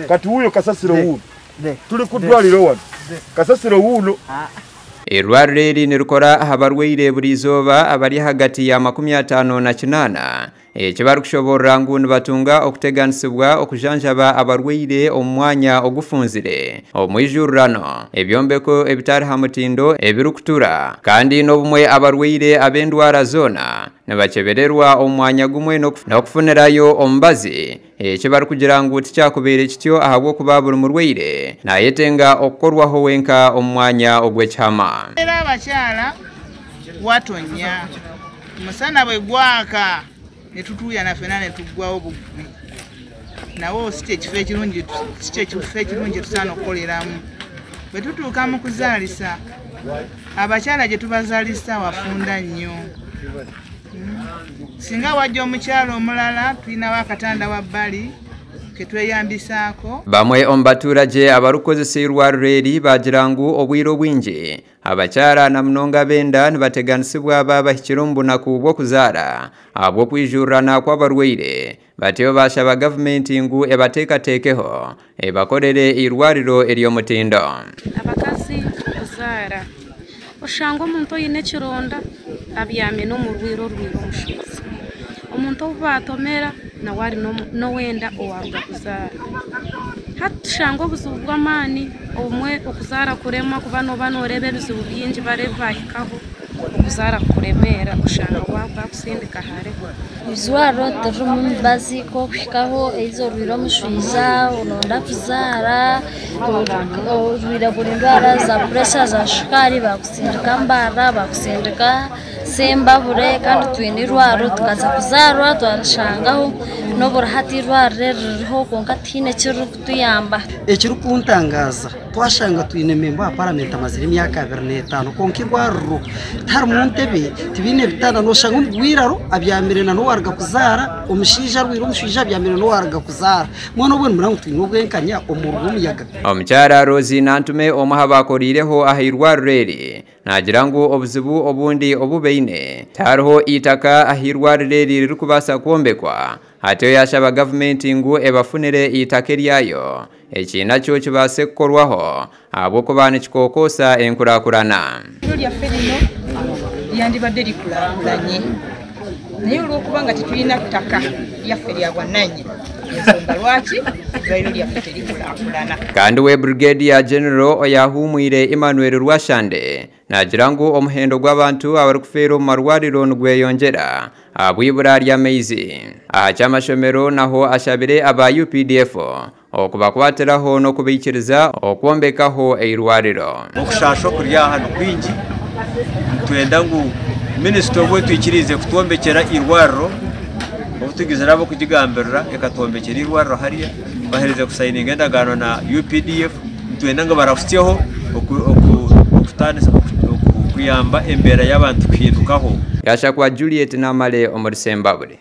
Kati wuuyo kasasiro wuuno. Tuli ku ddwaliro wano. Kasasiro wuuno. Eirwariro eri nirikora aha barwaire buri izooba abari ahagati ya 58 eki barikushoboorora ngu nibatunga okuteganisibwa okujanjaba abarwaire omu mwanya ogufunzire omwijurirano, ebyombeko ebitari ha mutindo ebirikutura kandi n'obumwe abarwaire ab'endwara zoona nibakyebererwa omu mwanya gumwe n'okufunirayo omubazi eki barikugira ngu tikyakubaire kityo ahabw'okuba buri murwaire nayetenga okukorwaho wenka omu mwanya ogw'ekihama. Era abakyala watonya omusana bwe gwaka netutuuyana ffena netuggwawo buggwi, nawo si kyekifo ekirungi, si kyekifo ekirungi tusaana okukoleramu. Bwe tutuuka mu kuzaalisa abakyala gye tubazaalisa wafunda nnyo. Singa wajja omukyala omulala tulinawo akatanda wabbali ketweyambisaako. Bamwe omu baturage abarikukozesa eirwariro eri bagira ngu obwire obwingi abakyala na munonga ab'enda nibateganisibwa babahikire omu bunaku bw'okuzaara ahabw'okwijurirana kw'abarwaire. Batyo bashaba gavumenti ngu ebateekateekeho ebakorere eirwariro ery'omutindo. Abakazi okuzaara oshanga omuntu oine ekironda abyamye n'omurwaire orwaire omushaija. Omuntu ou baatomera nawe ari n'owenda owaaruga kuzaara. Hati tushanga obuzibu bw'amaani obumwe okuzaara kurema kuba nooba nooreeba ebizibu bingi bari ebi baahikaho okuzaara kukuremeera oshanga baakusindika hare. Eirwariro tiririmu mibazi k'okuhikaho eiza orwaire omushwija oronda kuzaara orwaire buri ndwara za puresha za shukaari bakusindika Mbarara bakusindika Sembabure kandi twine eirwariro tukaza kuzaarwa twarishangaho n'oburi hati eirwariro ririho kwonka tihaine ekirikutuyamba. Ekirikuntangaaza twashanga twine memba wa paramenti amazire emyaka 25 kwonka eirwariro tiharimu ntebe tibiine bitanda nooshanga omugwiraro abyamire na n'owaruga kuzaara omushaija arwaire omushaija abyamire n'owaruga kuzaara mbwenu obwo nimureba ngu twine obwenkanya omuriro gw'omuyaga. Omukyara Rosie Nantume omwe aha baakoriireho aha irwariro eri naagira ngu obuzibu obundi obu baine tihariho eitaka aha irwariro eri ririkubaasa kwombekwa atyo yashaba gavumenti ngu ebafunire eitaka eryayo eki nakyo kibaase kukorwaho ahabw'okuba nikikokoosa enkurakurana. Eirwariro lyaffe lino lyandibadde likulaakulanye naye olw'okuba nga tetulina ttaka lyaffe lya bwannannyini ensonga lwaki eddwaliro lyaffe terikulaakulana. Kandi we Brigadier General oyahuumwire Emmanuel Rwashande naagira ngu omuhendo gw'abantu abarikufeera omu marwariro nigweyongyera ahabw'ibura ry'amaizi. Aha ky'amashomero naho ashabire aba UPDF okubakwatiraho n'okubaikiriza okwombekaho eirwariro. Okushasha okuri aha ni kwingi, nitwenda ngu minisita obwe twikiriize kutwombekyera eirwariro obu tugizire ab'okugigambirira ekatwombekyera eirwariro hariya baherize kusayininga endagaano na UPDF nitwenda ngu barahusyeho kuyamba embeera y'abantu kuhindukaho. Gashakwa Juliet Namale omuri Sembabule.